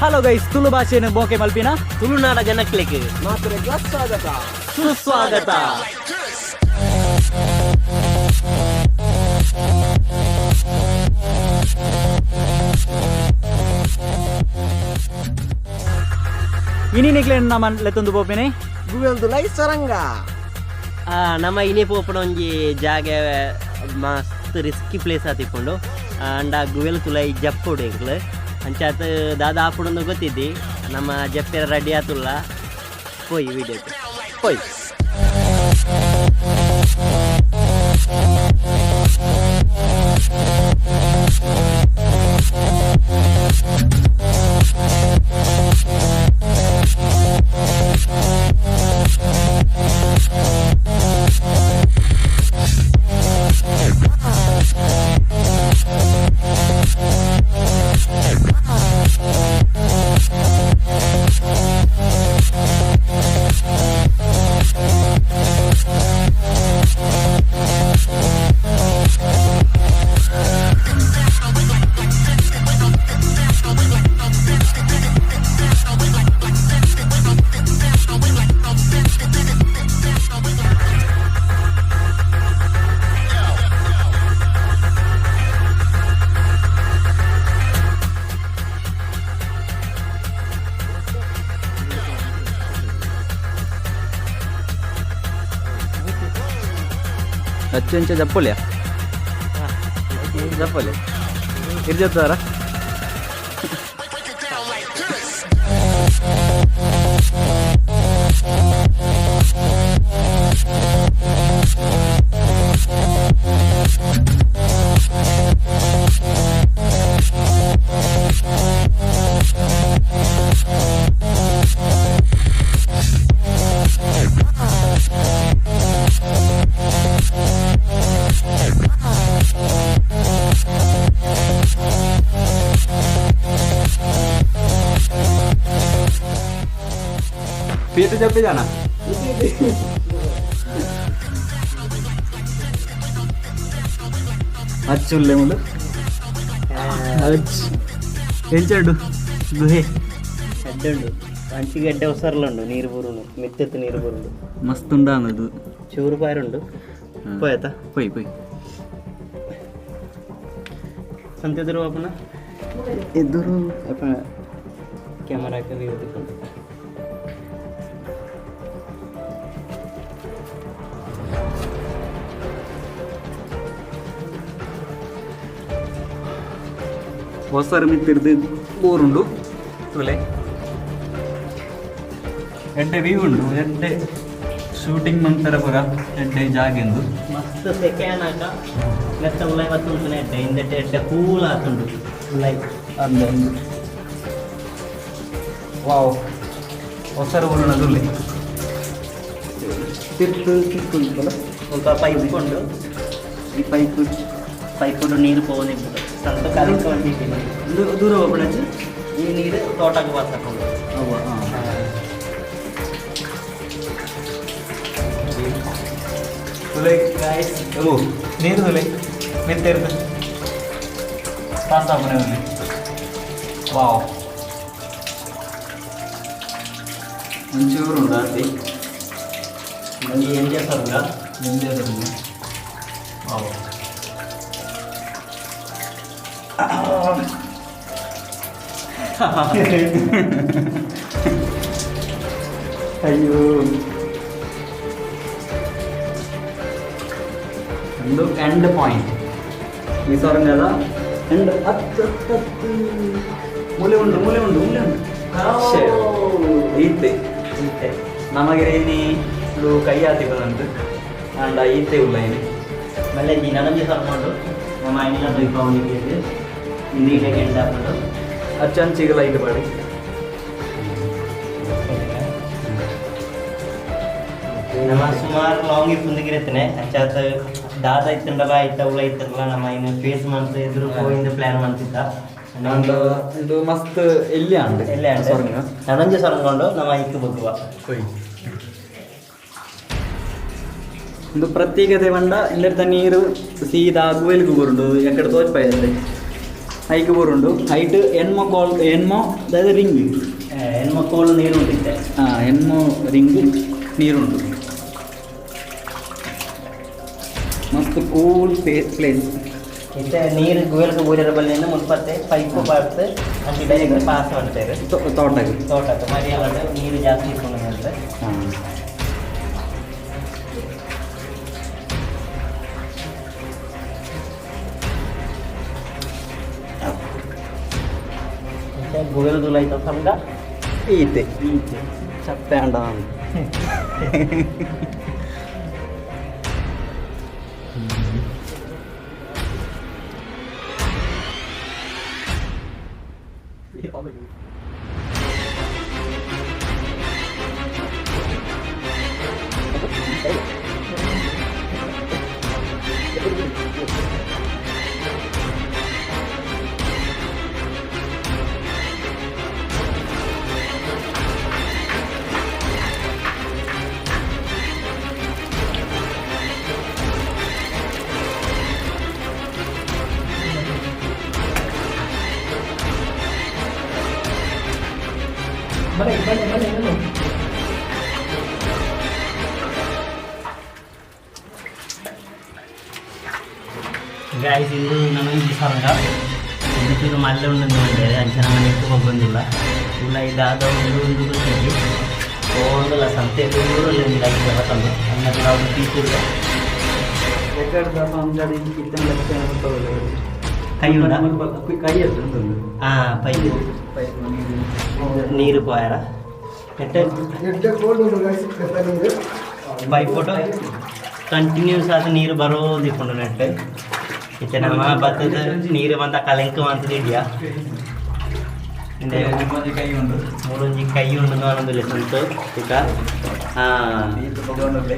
Hello guys, Tulu ಭಾಷೆಯನ್ನು ಬೋಕೆ ಮಲ್ಪಿನ ತುಳುನಾಡ ಜನಕ್ಲೆಗ್ ಮಾತ್ರೆಗ್ಲ ಸ್ವಾಗತ. ಸುಸ್ವಾಗತ. ಇನಿ ನಿಕ್ಲೆನ್ ನಮನ್ ಲೆತ್ತೊಂದು ಪೋಪೆನೆ ಗುವೆಲ್ದುಲೈ ಸೊರಂಗ. ನಮ್ಮ ಇನಿ ಪೋಪುನ ಒಂಜಿ ಜಾಗೆ ಮಸ್ತ್ ರಿಸ್ಕಿ ಪ್ಲೇಸ್ ಆತಿಪ್ಪುಂಡು. ಅಂಡ ಗುವೆಲ್ ತುಲೈ ಜಪ್ಪುಡು ಎಂಕ್ಲು ಅಂಚಾತ್ ದಾದ ಆಪುಂಡು ಗೊತ್ತಿದ್ದಿ. ನಮ್ಮ ಜಪ್ಪೆರ ರೆಡಿ ಆತುಲ್ಲ. ಪೋಯಿ ವಿಡಿಯೋ ಪೋಯ್. ಅಚ್ಚಂಚ ಜಪ್ಪೊಲಿಯಾ ಜಪ್ಪೊಲೆ ಇರ್ಜತ್ತಾರ. ಪೀತ ಜಪ್ಪಿ ಜಾನ. ಅಚ್ಚುಲ್ಲೆ ಮುಲು ಅಚ್ ಎಂಚಡು ಗುಹೆ. ಎಡ್ಡೆ ಉಂಡು, ಅಂಚಿಗೆ ಎಡ್ಡೆ ಒಸರ್ಲುಂಡು, ನೀರು ಬರುಂಡು, ಮಿತ್ತೆತ್ತು ನೀರು ಬರುಂಡು. ಮಸ್ತ್ ಉಂಡಾನದು. ಚೂರು ಪಾರುಂಡು. ಪೋಯತ? ಪೊಯ್ ಪೊಯ್. ಸಂತೆದುರು ಅಪ್ಪನ ಎದುರು. ಅಪ್ಪ ಕ್ಯಾಮರಾಕ್ಕೆ ವ್ಯೂ ತಿಕ್ಕೊಂಡು. ಹೊಸರು ಮಿತ್ತಿರ್ದು ಊರುಂಡು ತುಲೆ. ಎಡ್ಡೆ ವ್ಯೂ ಉಂಡು, ಎಡ್ಡೆ ಶೂಟಿಂಗ್ ಮಂತರ ಪೂರ ಎಡ್ಡೆ ಜಾಗೆಂದು. ಮಸ್ತ್ ಸೆಕೆ ಆನಾಗ ಮೆತ್ತ ಉಲೈ ಬತ್ತುಂಟುನೆ ಎಡ್ಡೆ. ಇಂದೆಟ್ ಎಡ್ಡೆ ಕೂಲ್ ಆತುಂಡು ಉಲೈ. ಅಂದ ವಾವ್, ಹೊಸರು ಊರುನ ತುಲೆ ತಿರ್ತು ತಿರ್ತು ಉಂಟಲ್ಲ. ಸ್ವಲ್ಪ ಪೈಪ್ ಉಂಡು. ಈ ಪೈಪ್. ಪೈಪ್ ನೀರು ಪೋವೊಂದಿಪ್ಪುಂಡು ಸ್ವಲ್ಪ ಕರೆಕ್ಟ್ ಒಂದಿದ್ದೀನಿ. ದೂರ ಹೋಗ್ಬಿಡಚ್ಚು. ಈ ನೀರು ತೋಟಕ್ಕೆ ಪಾಸ್ ಹಾಕೊಂಡು. ಅವ್ವ ಹಾಂ ತುಲೆ ಗಾಯ್ಸ್, ಓ ನೀರು ತುಲೆ ಮೆತ್ತೆರ್ದು ಪಾಸ್ ಆಪುನೆ ಉಲ್ಲೆ. ವಾವ್, ಒಂಚೂರು ಉಂಡು ಆತಿ. ಒಂಜಿ ಎಂಜಾಯ್ ಸರ್ಗ. ಎಂಜಾಯ್. ವಾವ್. ಅಯ್ಯೋ, ಒಂದು ಎಂಡ್ ಪಾಯಿಂಟ್ ಈ ಸೊರಂಗದ ಎಂಡ್. ಹತ್ತು ಹತ್ತು ಮೂಲೆ ಉಂಡು, ಮೂಲೆ ಉಂಡು, ಮೂಲೆ ಉಂಡು. ಶ್ಯೆ. ಈತೆ ನಮಗೆ ಇನಿ ಕೈ ಆತಿ ಬಂತು ಅಂಡ ಈತೆ ಉಲ್ಲ ಇನಿ. ಮಲ್ಲೆ ಜಿ ನನೊಂಜಿ ಸರ್ಕೊಂಡು ನಮ್ಮ ಐನಿಲ ದೀಪಾವಳಿಗೆ ಇಂದಿಗೆ ಎಂಡ್ ಹಾಕೊಂಡು. ಅಚ್ಚಂಚಿಗೆ ಲೈಟ್ ಪಾಡಿ. ನಮ್ಮ ಸುಮಾರು ಲಾಂಗ್ ಇಪ್ಪುಂದಿಗಿರತ್ತನೆ ಅಂಚಾತ ದಾದ ಇತ್ತುಂಡಲ ಇತ್ತ ಉಳ ಇತ್ತಲ್ಲ. ನಮ್ಮ ಇನ್ನು ಫೇಸ್ ಮಂತ್ ಎದುರು ಪೋಯಿಂದ ಪ್ಲಾನ್ ಮಾಡ್ತಿದ್ದ. ಅಂಡ್ ಇದು ಮಸ್ತ್ ಎಲ್ಲಿ ಅಂಡ್ ಎಲ್ಲೇ ಅಂಡ್ ಸೊರಂಗ. ನನೊಂಜಿ ಸೊರಂಗೊಂಡು ನಮ್ಮ ಐಕ್ ಬಗ್ಗುವ. ಒಂದು ಪ್ರತ್ಯೇಕತೆ ಪಂಡ ಇಂದೆರ್ತ ನೀರು ಸೀದಾ ಗುವೆಲ್ಗ್ ಬರುಂಡು. ಎಕ್ಕಡೆ ತೋಜ್ಪಾಯೆರ್. ಐಕ್ ಬರುಂಡು. ಹೈಟ್ ಎನ್ಮೊ ಕಾಲ್, ಎನ್ಮೊ ಅದಾದ ರಿಂಗ್. ಎನ್ಮ ಕೋಲು ನೀರು ಉಂಡಿತ್ತೆ. ಹಾಂ, ಎನ್ಮೊ ರಿಂಗ್ ನೀರುಂಡು. ಮಸ್ತ್ ಕೂಲ್ ಪ್ಲೇಸ್. ಇತ್ತೆ ನೀರು ಗುವೆಲ್ಗ್ ಬೂರ್ಯರ ಬಲ್ಲಿಂದ ಮುಲ್ಪತ್ತೆ ಪೈಪು ಪಾಡ್ದು ಅಂಚ ಡೈರೆಕ್ಟ್ ಪಾಸ್ ಮಾಡ್ತಾರೆ. ತೋಟಕ್ಕೆ. ತೋಟಕ್ಕೆ. ಮರಿಯಲಡ್ ನೀರು ಜಾಸ್ತಿ ಇಪ್ಪುಂಡು ಅಂತ. ಹಾಂ. ಅಂಚ ಗುವೆಲ್ ದುಲೈತ ಸಂಗ. ಈತೆ ಚಪ್ಪೆ ಅಂಡ. ಬಲೆ ಬಲೆ ಬಲೆ ಬಲೆ. ಗಾಯ್ಸ್, ಇಂದು ನಮಗೆ ಸೊರಂಗ ಇಂದು ಚೂರು ಮಲ್ಲೆ ಉಂಡು ನೋಡಿದ್ದಾರೆ. ಅಂಚ ನಮ್ಮ ನೆಟ್ಟು ಹೋಗೊಂದಿಲ್ಲ. ಇಲ್ಲ, ಇದಾದ ಒಂದು ಒಂದು ಗೊತ್ತಿದ್ವಿ ಹೋಗಲ್ಲ. ಸಂತೆ ದೂರಲ್ಲಿ ಒಂದು ಐದು ಬರ್ತಂದು ಅನ್ನಕ್ಕೆ ನಾವು ಪೀಸಿಲ್ಲ. ಕೈ ಉಂಡಾ? ಕೈ ಉಂಟು. ಹಾಂ, ಪೈಪು ನೀರು ಪೋಯಾರ ಎಟ್ಟ. ಪೈಪ್ ಕಂಟಿನ್ಯೂಸ್ ಆದ ನೀರು ಬರೋದಿಪ್ಪುಂಡು ನೆಟ್. ಇತ್ತೆ ನಮ್ಮ ಬತ್ತದ ನೀರು ಬಂದ ಕಲೆಂಕ್ ಮಂತದ ಇಡಿಯಾ. ಕೈ ಉಂಟು. ಮೂಲೊಂಜಿ ಕೈ ಉಂಡು ಅನ್ನೊಂದುಲ್ಲೆ ಸಂತು ಇಕ. ಹಾಂ, ಪೊಗ್ಗೊಂದುಲ್ಲೆ.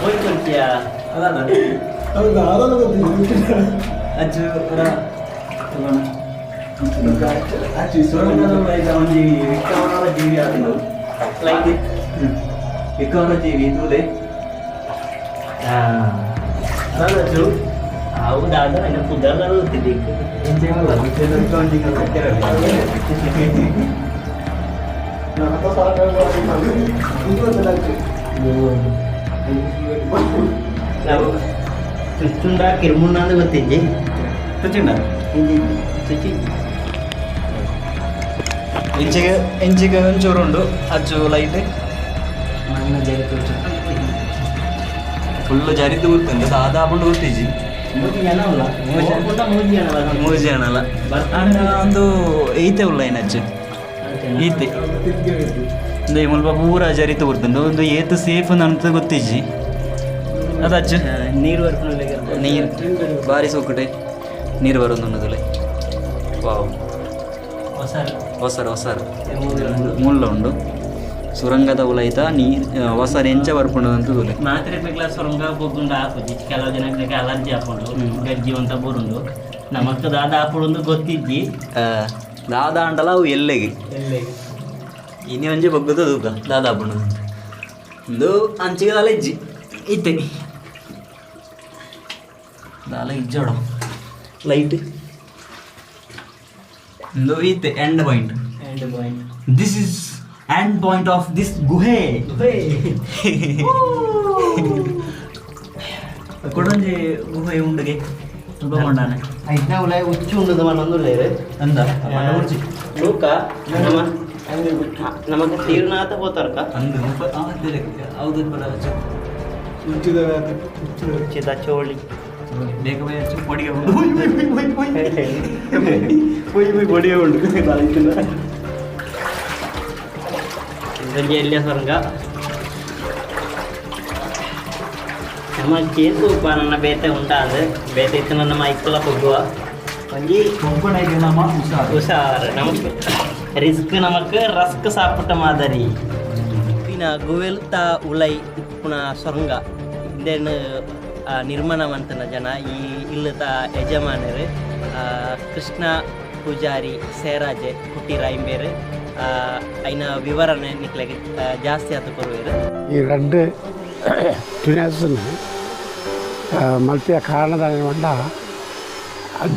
ಹೋಯ್ ಕೊಡ್ತೀಯಾ? ಅಜ್ಜು ಒಂಜಿ ವಿಕ್ಕವರ ಜೀವಿ ಆತುಂಡು. ಲೈಕ್. ವಿಕ್ಕವರ ಜೀವಿ ತೂಲೆ. ಹಾಂ, ಅಚ್ಚು ಹೌದಾದ ನನ್ನ ಪುದರ್ಲ ಗೊತ್ತಿದ್ದಿಕ್ಕೆ. ಎಂಚ ಒಂಜಿ ಕಟ್ಟೆರಲ್ಲ. ನಾವು ಚುಚ್ಚುಂಡ ಕಿರ್ಮುಂಡ ಅಂತ ಗೊತ್ತಿಜ್ಜಿ. ತುಚಿಂಡ. ಚುಚ್ಚಿ. ಇಂಚಿಗೆ ಇಂಚಿಗೆ ಒಂಚೂರು ಉಂಡು ಅಜ್ಜು ಲೈಟ್. ಮಣ್ಣ ಜರಿ ತುಚ್ಚು. ಫುಲ್ ಜರಿದು ಗೊತ್ತುಂಡು. ದಾದ ಆಪುಂಡು ಗೊತ್ತಿಜ್ಜಿ. ಮೂಜಿ ಜನ ಉಲ್ಲ. ಮೂಜಿ, ಮೂಜಿ ಜನ ಅಲ್ಲ. ಮೂರು ಜನ ಅಲ್ಲ. ಆಂಡ ಒಂದು ಈತೆ ಉಲ್ಲ ಏನಜ್ಜು ಈತೆ ಇಂದು ಮುಲ್ಪ ಪೂರ ಜರಿತು ಬರ್ತುಂಡು. ಒಂದು ಏತ್ ಸೇಫ್ ಅಂತ ಗೊತ್ತಿಜ್ಜಿ ಅದಜ್ಜು. ನೀರು ಬರ್ಕೊಂಡು. ನೀರು ಬಾರಿ ಸೋಕುಟೆ ನೀರು ಬರೋದು. ವಾವ್! ಹೊಸ. ಹೊಸರು ಹೊಸರು ಮುಲ್ಲ ಉಂಡು. ಸುರಂಗದ ಉಲೈತ ನೀರು ಹೊಸರು ಎಂಚ ಬರ್ಪುಂಡು ಅಂತ ತೂಲೆ. ಮಾತ್ರೆ ಬೇಕಲ ಸೊರಂಗ ಪೊಗ್ಗುಂಡು ಆಪುಜಿ. ಕೆಲವು ಜನಕ್ಕೆ ಅಲರ್ಜಿ ಆಪುಂಡು, ಗಜ್ಜಿ ಅಂತ ಬರುಂಡು. ನಮಕ್ ದಾದ ಆಪುಂಡು ಗೊತ್ತಿಜ್ಜಿ. ದಾದ ಆಂಡಲ ಅವು ಎಲ್ಲೆಗೆ ಇನಿ ಒಂಜಿ ಬೊಗ್ಗುದ ತೂಕ ದಾದ ಆಪುಂಡು. ಇಂದು ಅಂಚಿಗೆ ದಾಲ ಇಜ್ಜಿ. ಇತ್ತೆ ದಾಲ ಇಜ್ಜೋಡ ಲೈಟ್. ಇಂದು ಈತೆ end point. End point. This is end point of this ಗುಹೆ. ಕೊಡೊಂಜಿ ಗುಹೆ ಉಂಡುಗೆ ಸ್ವಲ್ಪ ಕೊಂಡಾನೆ. ಐಟ್ನ ಉಲಾಯಿ ಉಚ್ಚು ಉಂಡದ ಮನೊಂದುಲ್ಲೇರು. ಅಂದ. ಲೂಕ ನಮ್ಮ ನಮಕ್ ತೀರ್ನಾಥ ಪೋತಾರ್ಕ. ಅಂದು ಹೌದು. ಉಚ್ಚಿದ ಚೋಳಿ. ಬೇಗ ಬೇಗ ಪೊಡಿಗೆ ಉಂಡು. ಪೊಯ್ ಪೊಯ್ ಪೊಡಿಗೆ ಉಂಡು. ಇದೊಂಜಿ ಎಲ್ಯ ಸೊರಂಗ. ನಮ್ಮ ಚೇತು ಉಪ್ಪ ನನ್ನ ಬೇತೆ ಉಂಟಾಂದ್ ಬೇತೆ ಇತ್ತು. ನನ್ನ ಮೈಕುಲ ಪೊಗ್ಗುವ ಒಂಜಿ. ನಮ್ಮ ಹುಷಾರು. ಹುಷಾರ್. ನಮಕ್ ರಿಸ್ಕ್, ನಮಕ್ ರಸ್ಕ್ ಸಾಪುಟ್ಟ ಮಾದರಿ. ಇನ ಗುವೆಲ್ತ ಉಲೈ ಇಪ್ಪುನ ಸೊರಂಗ ಇಂದೆನ್ ನಿರ್ಮಾಣ ಮಂತನ ಜನ ಈ ಇಲ್ಲದ ಯಜಮಾನರು ಕೃಷ್ಣ ಪೂಜಾರಿ ಸೇರಾಜೆ ಕುಟೀರ ಇಂಬೇರು. ಐನ ವಿವರಣೆ ನಿಕ್ಲೆಗ್ ಜಾಸ್ತಿ ಆತು ಕೊರುವೆರು. ಈ ರಡ್ಡ್ ಟುನೆಲ್ಸ್ನ್ ಮಲ್ಪಿಯ ಕಾರಣದ ಪಂಡ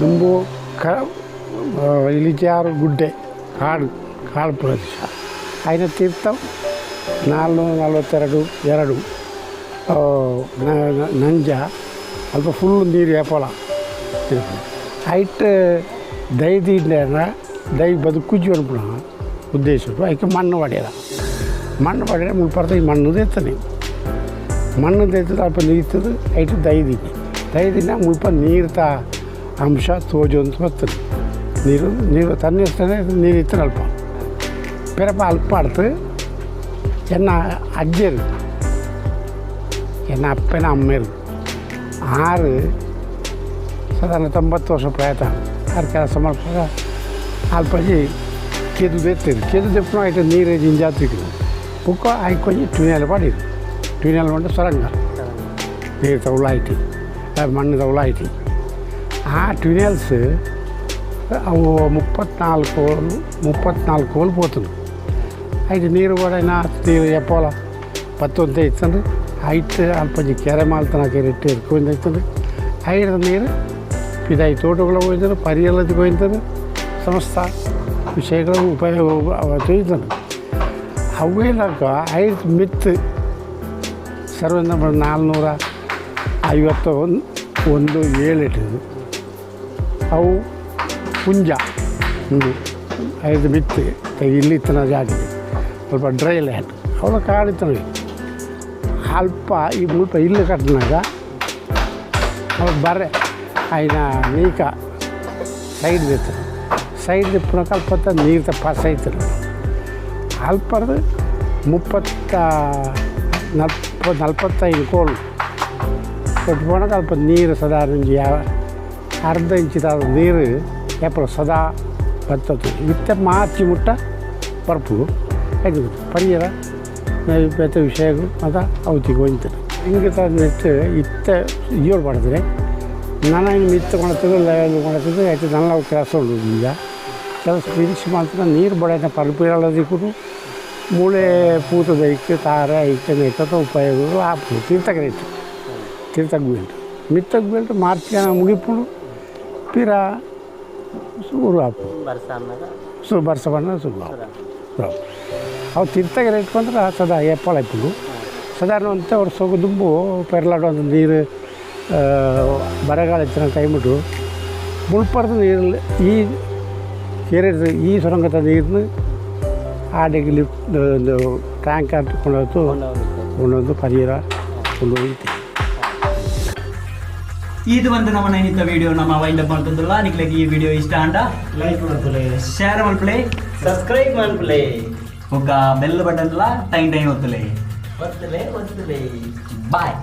ದುಂಬು ಕ ಇಳಿಜಾರು ಗುಡ್ಡೆ ಕಾಡು ಕಾಡು ಪ್ರದೇಶ. ಐನ ತೀರ್ಥ 442 2 ನಂಜ ಅಲ್ಪ ಫುಲ್ ನೀರು ಏಪಲ ಐಟ್ ದೈ ದೀಂಡ ದೈ ಬದುಕುಜಿ ಅನ್ಪುನ ಉದ್ದೇಶ. ಐಕ್ ಮಣ್ಣು ಪಡೆಯಲ, ಮಣ್ಣು ಪಡೆಯ ಮುಲ್ಪರ್ದ ಈ ಮಣ್ಣು ದೇತನೆ, ಮಣ್ಣು ದೇತದ ಅಲ್ಪ ನೀರ್ತದೆ. ಐಟ್ ದೈ ದೀನಿ, ದೈ ದಿನ ಮುಲ್ಪ ನೀರ್ತ ಅಂಶ ತೋಜೊಂದು ಬರ್ತದೆ. ನೀರು ನೀರು ತನ್ನಿರ್ತದೆ, ನೀರು ಇತ್ತು ಅಲ್ಪ ಪಿರಪ ಅಲ್ಪ ಅಡ್ತು. ಎನ್ನ ಅಜ್ಜರು, ಎನ್ನ ಅಪ್ಪನ ಅಮ್ಮೆರು ಆರು ಸಾಧಾರಣ 90 ವರ್ಷ ಪ್ರಾಯತ. ಆರು ಕೆಲಸ ಮಲ್ಪುನಗ ಅಲ್ಪಜಿ ಕೆದು ದೆತ್ತೆರ್. ಕೆದು ದೆಪ್ಪುನ ಐಟ್ ನೀರು ಜಿಂಜಾತಿಕ್ಕು. ಬೊಕ್ಕ ಐಕ್ ಒಂಜಿ ಟ್ಯೂನೆಲ್ ಪಾಡಿರು. ಟ್ಯೂನೆಲ್ ಪಂಡ ಸೊರಂಗ, ನೀರು ತೌಲಾಯ್ತಿ, ಮಣ್ಣು ತೌಲಾಯ್ತಿ. ಆ ಟ್ಯೂನೆಲ್ಸ್ ಅವು 34 ಹೋಲು, 34 ಹೋಲು ಪೋತುಂಡು. ಐಟ್ ನೀರು ಬೋಡಾಯಿನ ನೀರು ಎಪ್ಪೋಲ ಪತ್ತೊಂತೆ ಇತ್ತಂದು. ಐಟ್ ಅಲ್ಪಂಜಿ ಕೆರೆ ಮಾಲ್ತನ ಕೆರೆ ಇಟ್ಟು ಇರ್ತದೆ. ಐಡ್ದ ನೀರು ಪಿದಾಯಿ ತೋಟಗಳ ಹೋಯ್ತದೆ, ಪರಿಯಲ್ಲದಕ್ಕೆ ಹೋಯ್ತದೆ, ಸಮಸ್ತ ವಿಷಯಗಳು ಉಪಯೋಗ ತೊಯ್ತದೆ. ಅವೇಲಕ ಐದು ಮಿತ್ತು ಸರ್ವೆ ನಂಬರ್ 451 1 7 ಇಟ್ಟಿದ್ದು. ಅವು ಪುಂಜ ಉಂಡು ಐದು ಮಿತ್ತು ಇಲ್ಲಿ ಇತ್ತನ ಜಾಗ ಸ್ವಲ್ಪ ಡ್ರೈ ಲ್ಯಾಂಡ್, ಅವಳ ಕಾಡಿತ್ತನ ಅಲ್ಪ. ಈ ಮುಲ್ಪ ಇಲ್ಲು ಕಟ್ಟಿನಾಗ ಅವು ಬರೆ ಆಯ್ನ ನೀಕ ಸೈಡ್ ದಿತ್ತನ. ಸೈಡ್ ದಿಪ್ಪುನಕ ಅಲ್ಪ ನೀರು ಪಾಸ್ ಐತನ. ಅಲ್ಪರ್ದು 30 45 ಕೋಲು ಕೊಟ್ಟು ಪೋನಾಗ ಅಲ್ಪ ನೀರು ಸಾಧಾರಣ ಒಂಜಿ ಅರ್ಧ ಇಂಚಿದ ನೀರು ಏಪಲ ಸದಾ ಬತ್ತದು. ಇತ್ತೆ ಮಾರ್ಚಿ ಮುಟ್ಟ ಪರ್ಪು ಪರಿಯರ ಬೇತೆ ವಿಷಯಗಳು ಮತ್ತು ಅವತಿಗೆ ಹೋಯ್ತಾರೆ. ಹಿಂಗೆ ನೆಟ್ಟು ಇತ್ತೆ ಇಯೋಡು ಪಡ್ತಾರೆ. ನನ ಇನ್ನು ಮಿತ್ತು ಕೊಣತದೆ, ಲೆವೆಲ್ ಕೊಣತದೆ. ಆಯ್ತು, ನನ್ನ ಕೆಲಸ ಉಂಟು. ಈಗ ಕೆಲಸ ಫಿನಿಶ್ ಮಾಡ್ತಾರೆ. ನೀರು ಬಡ ಪಲ್ಪಿರಲ್ಲದಿಕ್ಕೂ ಮೂಳೆ ಪೂತದ ಐಕ್ ತಾರೆ ಐಕ್ ನೆಕ್ಕದ ಉಪಯೋಗಗಳು ಆಪುಂಡು. ತೀರ್ಥಕ್ಕೆ ರೈತು ತೀರ್ಥಕ್ಕೆ ಬೀಳ್ತು, ಮಿತ್ತಕ್ಕೆ ಬೀಳ್ತು. ಮಾರ್ಚ್ ಮುಗಿಪುಂಡು, ಪಿರ ಶುರು ಆಪುಂಡು. ಬರ್ಸ ಅನ್ನಗ ಸು ಬರ್ಸ ಬಣ್ಣ ಶುರು ಆಪುಂಡು. ಅವು ತೀರ್ಥಗೆ ರೇಟ್ ಬಂದ್ರೆ ಸದಾ ಏಪಾಳ ಇಪ್ಪುಂಡು. ಸಾಧಾರಣ ಅಂತ ವರ್ಷ ದುಂಬು ಪೆರ್ಲಾಡು ಅಂತ ನೀರು ಬರಗಾಲ ಇತ್ತಿನ ಟೈಮಿಡು ಮುಳ್ಪರ್ದ ನೀರು ಈ ಕೆರೆ ಈ ಸೊರಂಗದ ನೀರನ್ನು ಆಡೆಗೆ ಲಿಫ್ಟ್ ಒಂದು ಟ್ಯಾಂಕ್ ಅಂತ ಕೊಂಡೋಯ್ತು, ಕೊಂಡೊಂದು ಪರಿಹಾರ ಕೊಂಡೋಗಿತ್ತು. ಇದು ಒಂದು ನಮ್ಮ ನೈನಿತ ವಿಡಿಯೋ ನಮ್ಮ ವೈಂಡ್ ಅಪ್ ಮಾಡ್ತಂದಿಲ್ಲ. ನಿಕ್ಲೆಗ್ ಈ ವಿಡಿಯೋ ಇಷ್ಟ ಆಂಡ ಲೈಕ್ ಮನ್ಪುಲೆ, ಶೇರ್ ಮಲ್ಪಲೆ, ಸಬ್ಸ್ಕ್ರೈಬ್ ಮನ್ಪುಲೆ, ಬೊಕ್ಕ ಬೆಲ್ ಬಟನ್ ಲ ಟೈಮ್ ಟೈಮ್ ಒತ್ತುಲೆ. ಒತ್ತುಲೆ ಒತ್ತುಲೆ. ಬಾಯ್.